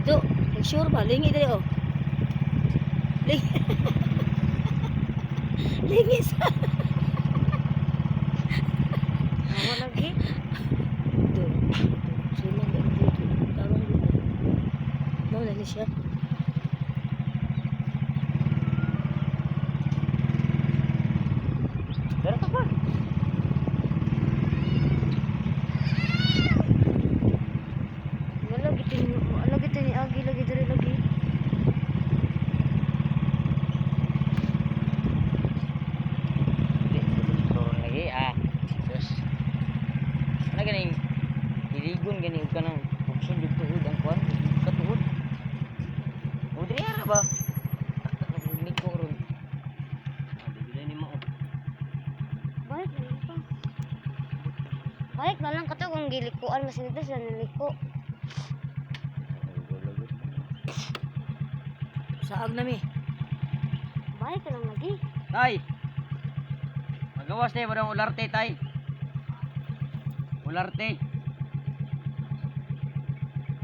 Ito, sure ba? Lingi dali oh. Lingi. Lingi sa. Awa lagi. Ito. Sila ba dito? Tarong dito. Mao na ni siya. Pero ka pa. Wala gito ni wala gito ni Agi lagi diri lagi. Turun lagi ah. Terus. Ano ganing iligon gani ug kanang bukson jud tuod ang kuan, katuod. O diri ara ba? Taktak na kung niko ron. Ah, dili ni mo. Balik na lang pa. Balik na lang kato kung gilikuan mas nito sa niliko. Saag na mi. Balik na lang lagi. Tay. Magawas tayo ba ularte tay? Ularte.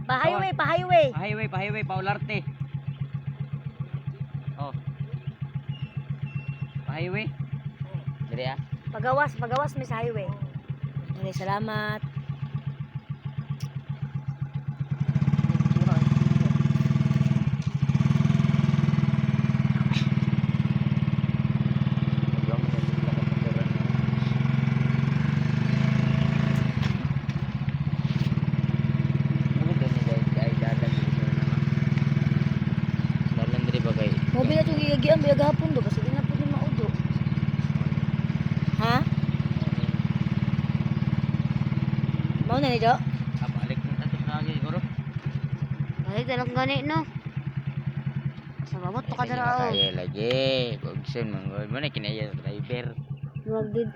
Pa highway, pa highway. Pa highway, pa highway, pa ularte. Oh. Pa highway. Diri ah. Pagawas, pagawas mi sa highway. Dali, salamat. Mo bila tong giyagian biya gahapon do kasi di na pud ni maudo. Ha? Mao na ni do? Balik na lang gani no. Sa babot pa ka dara oh. Lagi, bugson manggol mo na kinaya driver. Wag did